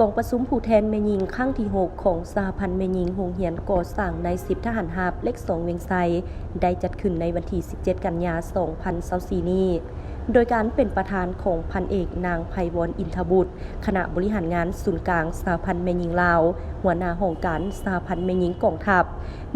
ກອງປະຊຸມຜູ້ແທນແມ່ຍິງຄັ້ງທີຫົກ ຂອງສະຫະພັນແມ່ຍິງໂຮງຮຽນກໍ່ສ້າງນາຍສິບທະຫານຮາບເລກສອງວຽງໄຊ ໄດ້ຈັດຂຶ້ນໃນວັນທີສິບເຈັດ ກັນຍາ ສອງພັນຊາວສີ່ ນີ້ ໂດຍການເປັນປະທານຂອງພັນເອກ ນາງ ໄພວອນ ອິນທະບຸດ ຄະນະບໍລິຫານງານສູນກາງສະຫະພັນແມ່ຍິງລາວ, ຫົວໜ້າຫ້ອງການສະຫະພັນແມ່ຍິງກອງທັບ,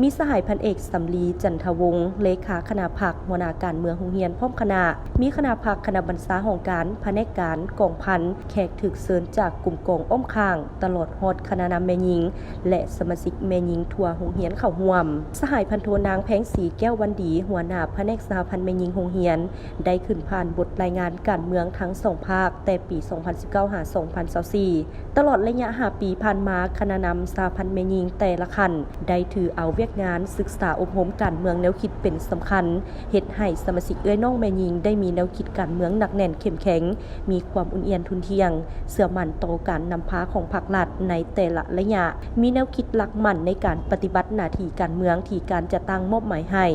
ມີສະຫາຍພັນເອກ ສຳລີ ຈັນທະວົງ ເລຂາຄະນະພັກ, ຫົວໜ້າການເມືອງໂຮງຮຽນພ້ອມຄະນະ, ມີຄະນະພັກ, ຄະນະບັນຊາຫ້ອງການ, ພະແນກການ, ກອງພັນ, ແຂກຖືກເຊີນຈາກກຸ່ມກອງອ້ອມຂ້າງ, ຕະຫຼອດຮອດຄະນະນຳແມ່ຍິງ ແລະ ສະມາຊິກແມ່ຍິງທົ່ວໂຮງຮຽນເຂົ້າຮ່ວມ. ສະຫາຍພັນໂທ ນາງ ແພງສີ ແກ້ວວັນດີ ຫົວໜ້າພະແນກສະຫະພັນແມ່ຍິງໂຮງຮຽນ ໄດ້ຂຶ້ນຜ່ານບົດລາຍງານການເມືອງທັງສອງພາກ ແຕ່ປີສອງພັນສິບເກົ້າ ຫາ ສອງພັນຊາວສີ່. ຕະຫຼອດໄລຍະຫ້າປີຜ່ານມາ, ຄະນະນຳສະຫະພັນແມ່ຍິງແຕ່ລະຂັ້ນ ໄດ້ຖືເອົາວຽກງານສຶກສາອົບຮົມການເມືອງແນວຄິດເປັນສຳຄັນ, ເຮັດໃຫ້ສະມາຊິກເອື້ອຍນ້ອງແມ່ຍິງໄດ້ມີແນວຄິດການເມືອງໜັກແໜ້ນເຂັ້ມແຂງ, ມີຄວາມອຸ່ນອຽນທຸ່ນທ່ຽງ, ເຊື່ອໝັ້ນຕໍ່ການນຳພາຂອງພັກລັດໃນແຕ່ລະໄລຍະ, ມີແນວຄິດຫຼັກໝັ້ນໃນການປະຕິບັດໜ້າທີ່ການເມືອງທີ່ການຈັດຕັ້ງມອບໝາຍໃຫ້,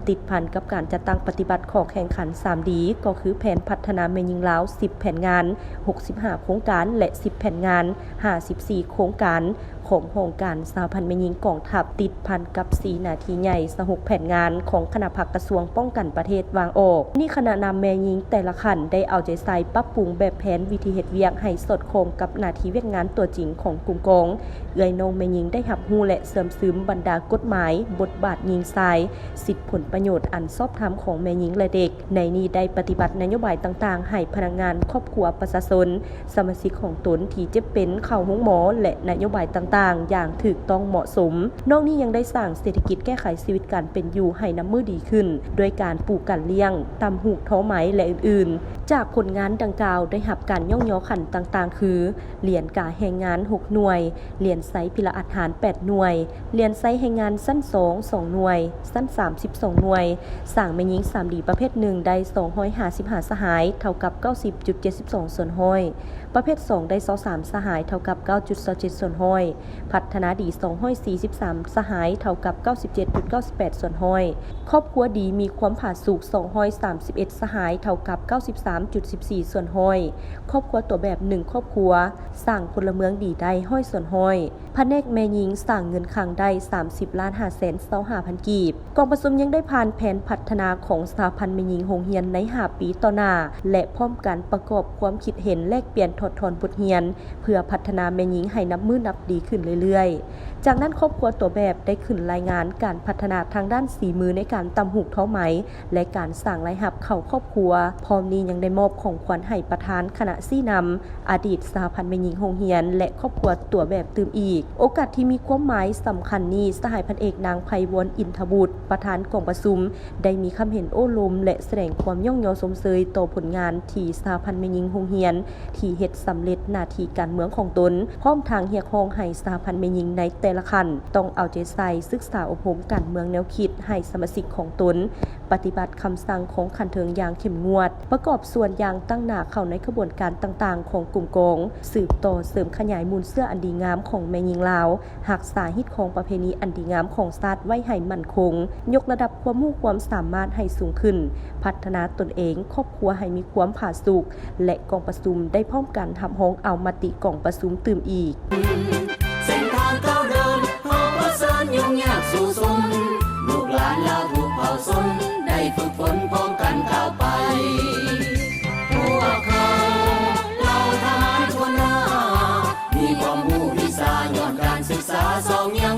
ຕິດພັນກັບການຈັດຕັ້ງປະຕິບັດຂໍ້ແຂ່ງຂັນສາມດີ ກໍຄືແຜນພັດທະນາແມ່ຍິງລາວສິບແຜນງານ, ຫົກສິບຫ້າໂຄງການ ແລະ ສິບແຜນງານ, ຫ້າສິບສີ່ໂຄງການ ຂອງຫ້ອງການສະຫະພັນແມ່ຍິງກອງທັບ, ຕິດພັນກັບສີ່ໜ້າທີ່ໃຫຍ່ ຊາວຫົກແຜນງານຂອງຄະນະພັກກະຊວງປ້ອງກັນປະເທດວາງອອກ. ນີ້ຄະນະນຳແມ່ຍິງແຕ່ລະຂັ້ນໄດ້ເອົາໃຈໃສ່ປັບປຸງແບບແຜນວິທີເຮັດວຽກໃຫ້ສອດຄ່ອງກັບໜ້າທີ່ວຽກງານຕົວຈິງຂອງກຸ່ມກອງ. ເອື້ອຍນ້ອງແມ່ຍິງໄດ້ຮັບຮູ້ ແລະ ເຊື່ອມຊຶມບັນດາກົດໝາຍ, ບົດບາດຍິງຊາຍ, ສິດຜົນປະໂຫຍດອັນຊອບທຳຂອງແມ່ຍິງ ແລະ ເດັກ. ໃນນີ້ໄດ້ປະຕິບັດນະໂຍບາຍຕ່າງໆໃຫ້ພະນັກງານ, ຄອບຄົວ, ປະຊາຊົນ, ສະມາຊິກຂອງຕົນທີ່ເຈັບເປັນເຂົ້າໂຮງໝໍ ແລະ ນະໂຍບາຍຕ່າງໆຢ່າງຖືກຕ້ອງເໝາະສົມ. ນອກນີ້ຍັງໄດ້ສ້າງເສດຖະກິດແກ້ໄຂຊີວິດການເປັນຢູ່ໃຫ້ນັບມື້ດີຂຶ້ນ ດ້ວຍການປູກການລ້ຽງ, ຕ່ຳຫູກທໍໄໝ ແລະ ອື່ນໆ. ຈາກຜົນງານດັ່ງກ່າວໄດ້ຮັບການຍ້ອງຍໍຂັ້ນຕ່າງໆ ຄື ຫຼຽນກາແຮງງານຫົກໜ່ວຍ, ຫຼຽນໄຊພິລະອາດຫານແປດໜ່ວຍ, ຫຼຽນໄຊແຮງງານຊັ້ນສອງສອງໜ່ວຍ, ຊັ້ນສາມສິບສອງໜ່ວຍ, ສ້າງແມ່ຍິງສາມດີປະເພດໜຶ່ງໄດ້ສອງຮ້ອຍຫ້າສິບຫ້າສະຫາຍ ເທົ່າກັບເກົ້າສິບຈຸດເຈັດສິບສອງສ່ວນຮ້ອຍ, ປະເພດສອງໄດ້ຊາວສາມສະຫາຍ ເທົ່າກັບເກົ້າຈຸດຊາວເຈັດສ່ວນຮ້ອຍ, ພັດທະນາດີສອງຮ້ອຍສີ່ສິບສາມສະຫາຍ ເທົ່າກັບເກົ້າສິບເຈັດຈຸດເກົ້າສິບແປດສ່ວນຮ້ອຍ, ຄອບຄົວດີມີຄວາມຜາສຸກສອງຮ້ອຍສາມສິບເອັດສະຫາຍ ເທົ່າກັບເກົ້າສິບສາມຈຸດສິບສີ່ສ່ວນຮ້ອຍ, ຄອບຄົວຕົວແບບໜຶ່ງຄອບຄົວ ສ້າງພົນລະເມືອງດີໄດ້ຮ້ອຍສ່ວນຮ້ອຍ, ພະແນກແມ່ຍິງສ້າງເງິນຄັງໄດ້ສາມສິບລ້ານຫ້າແສນຊາວຫ້າພັນກີບ. ກອງປະຊຸມຍັງໄດ້ຜ່ານແຜນພັດທະນາຂອງສະຫະພັນແມ່ຍິງໂຮງຮຽນໃນຫ້າປີຕໍ່ໜ້າ ແລະ ພ້ອມກັນປະກອບຄວາມຄິດເຫັນແລກປ່ຽນຖອດຖອນບົດຮຽນ ເພື່ອພັດທະນາແມ່ຍິງໃຫ້ນັບມື້ນັບດີຂຶ້ນເລື້ອຍໆ. ຈາກນັ້ນຄອບຄົວຕົວແບບໄດ້ຂຶ້ນລາຍງານການພັດທະນາທາງດ້ານສີມືໃນການຕ່ຳຫູກທໍໄໝ ແລະ ການສ້າງລາຍຮັບເຂົ້າຄອບຄົວ. ພ້ອມນີ້ຍັງໄດ້ມອບຂອງຂວັນໃຫ້ປະທານຄະນະຊີ້ນຳ, ອະດີດສະຫະພັນແມ່ຍິງໂຮງຮຽນ ແລະ ຄອບຄົວຕົວແບບຕື່ມອີກ. ໂອກາດທີ່ມີຄວາມໝາຍສຳຄັນນີ້, ສະຫາຍພັນເອກ ນາງ ໄພວອນ ອິນທະບຸດ ປະທານກອງປະຊຸມ ໄດ້ມີຄຳເຫັນໂອ້ລົມ ແລະ ສະແດງຄວາມຍ້ອງຍໍຊົມເຊີຍຕໍ່ຜົນງານທີ່ສະຫະພັນແມ່ຍິງໂຮງຮຽນ ທີ່ເຮັດສຳເລັດໜ້າທີ່ການເມືອງຂອງຕົນ, ພ້ອມທັງຮຽກຮ້ອງໃຫ້ສະຫະພັນແມ່ຍິງໃນແຕ່ລະຂັ້ນ ຕ້ອງເອົາໃຈໃສ່ສຶກສາອົບຮົມການເມືອງແນວຄິດໃຫ້ສະມາຊິກຂອງຕົນ ປະຕິບັດຄຳສັ່ງຂອງຂັ້ນເທິງຢ່າງເຂັ້ມງວດ, ປະກອບສ່ວນຢ່າງຕັ້ງໜ້າເຂົ້າໃນຂະບວນການຕ່າງໆຂອງກຸ່ມກອງ, ສືບຕໍ່ເສີມຂະຫຍາຍມູນເຊື້ອອັນດີງາມຂອງແມ່ຍິງລາວ, ຮັກສາຮີດຄອງປະເພນີອັນດີງາມຂອງຊາດໄວ້ໃຫ້ໝັ້ນຄົງ, ຍົກລະດັບຄວາມຮູ້ຄວາມສາມາດໃຫ້ສູງຂຶ້ນ, ພັດທະນາຕົນເອງ, ຄອບຄົວໃຫ້ມີຄວາມຜາສຸກ ແລະ ກອງປະຊຸມໄດ້ພ້ອມກັນຮັບຮອງເອົາມະຕິກອງປະຊຸມຕື່ມອີກ. ເສັ້ນທາງກ້າວເດີນ ເຮົາປະເຊີນຫຍຸ້ງຍາກສູ້ຊົນ, ລູກຫຼານລາວທຸກເຜົ່າຊົນ ໄດ້ຝຶກຝົນພ້ອມກັນກ້າວໄປ. ພວກເຮົາເຫຼົ່າທະຫານຫົວໜ້າ ມີຄວາມຮູ້ວິຊາ ຍ້ອນການສຶກສາຊອກຫຍັງ